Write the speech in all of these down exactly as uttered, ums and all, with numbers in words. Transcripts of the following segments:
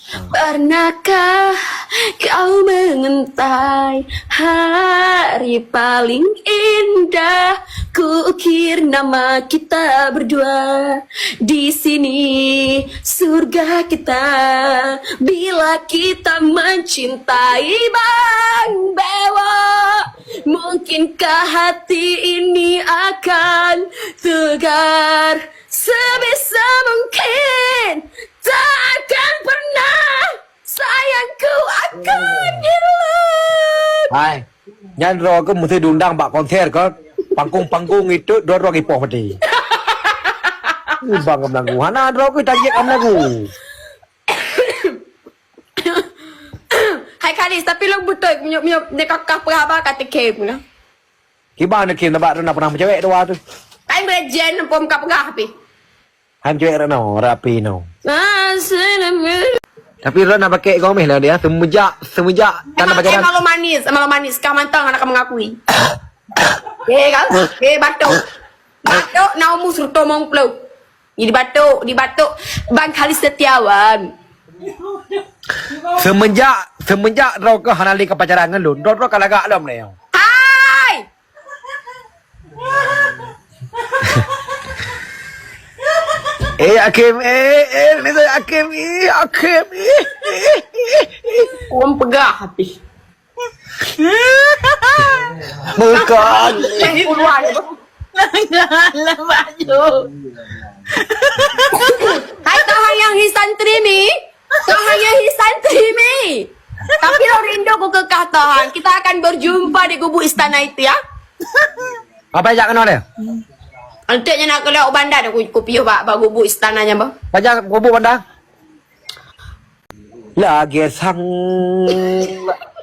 Pernahkah kau mengintai hari paling indah? Kuukir nama kita berdua. Di sini surga kita. Bila kita mencintai, Bang Bewo, mungkinkah hati ini akan tegar? Sebisa mungkin tak akan pernah, sayangku akan hilang. Hai, nyan droe keuh meusti diundang bak konser keuh, panggung-panggung itu droe-droe ipoh maté. Ubang ka meulagu. Hana droe keuh tajak ka meulagu. Hai Kalis, tapi lôn beutôi meunyoe, meunyoe, meunyoe kakah peugah haba ka teukem lah. Kiban teukem, na bak droe na pernah meucewek dua tu. Kan berejen pom ka peugah pih. Han cuek rano, rapi no. Tapi droe na pakai gomeh lah dia, semenjak, semenjak tanah pacaran. Emang lo manis, emang lo manis. Kah mantong anak mengakui. Eh, kau? Eh, batuk. Batuk, na umu serta mong pelu. Jadi batuk, di batuk. Bang Khalis Setiawan. Semenjak, semenjak droe keuh hana lé ka pacaran ngon lôn, droe-droe ka lagak lom lé. Hai! Eh, Akim, eh, eh, ni saya Akim, eh, Akim, eh, eh, eh, eh. Wan peugah hati. Bukan. Eh, puluhan. Lembah jauh. Hai, Tuhan yang hi santri mi. Tuhan yang hi santri mi. Tapi lo rindu ku kekah Tuhan. Kita akan berjumpa di gubuk istana itu, ya. Apa jak kena dia? Entek nyan nak keulok u Banda dah ku, ku piôh bak, bak gubuk istana nyan bah. Pajan gubuk Banda? Lagèe sang,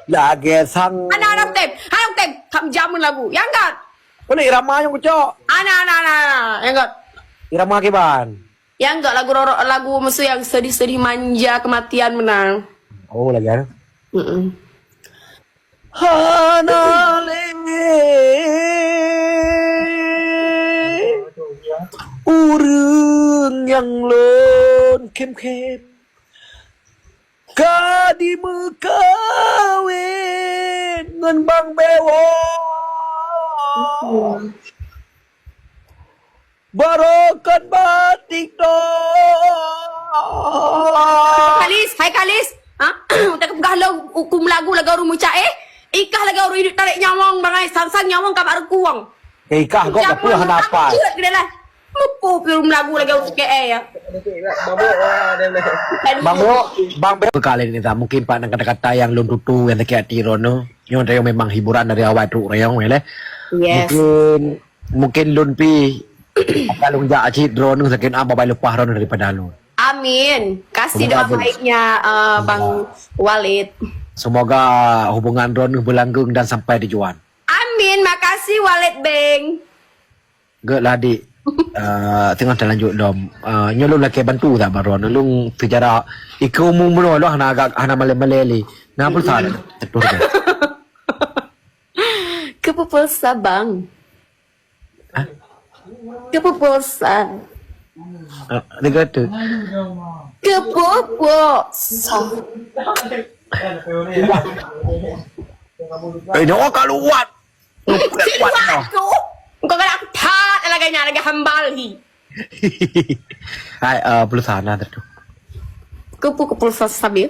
lagèe sang. Ana, ana tem, ana tem. Kam jameun lagu. Yang gat. Boleh irama nyang kucok. Ana, ana, ana, ana. Yang gat. Irama kiban. Yang gat lagu rorok, lagu musuh yang sedih-sedih manja kematian menang. Oh, lagi ada. Mm-mm. Hana lé ureueng nyang lôn khém-khém ka dimeukawen ngon Bang Bewo. Barokan batik dong. Kalis, hai Kalis. Ha? Utak peugah lo hukum lagu lagèe ureueng mucak, eh? Ikah lagèe ureueng idup tarek nyawong bangai sang-sang nyawong ka bak reukuwang. Eh, ikah gok ka peue hana apa. Cit keudelah. Mupu pirum lagu lagèe ureueng C K A ya. Bang Bro, Bang Bro. Kali ni tak mungkin pak nang kata-kata yang lôn tutu yang sakit hati droeneuh. Nyoe memang hiburan dari awal trok rayong ya leh. Yes. Mungkin Mungkin lôn pi akan lôn jak cit droeneuh sakét ah babai leupah droeneuh daripada lôn. Amin. Kasih doa baiknya, eh, Bang Walid. Semoga hubungan droeneuh berlanggeng dan sampai tujuan. Amin. Makasih Walid Beng. Geulah dik. Eh, teungoh talanjut dom. Eh, nyoe lôn lakèe bantu tak bak droeneuh. Lôn sejarah ikeu umum droeneuh hana agak hana malèe-malèe lé. Nah, pulsa. Betul ke? Keu pulsa bang. Hah? Keu pulsa. Ah, tiga tu. Keu pulsa. Eh, nyoe ka luwat. Luwat tu. Engkau galak that lagèe nyan lagèe hambal hi. Hai, eh, pulsa na tu. Keu pu-, keu pulsa sabe.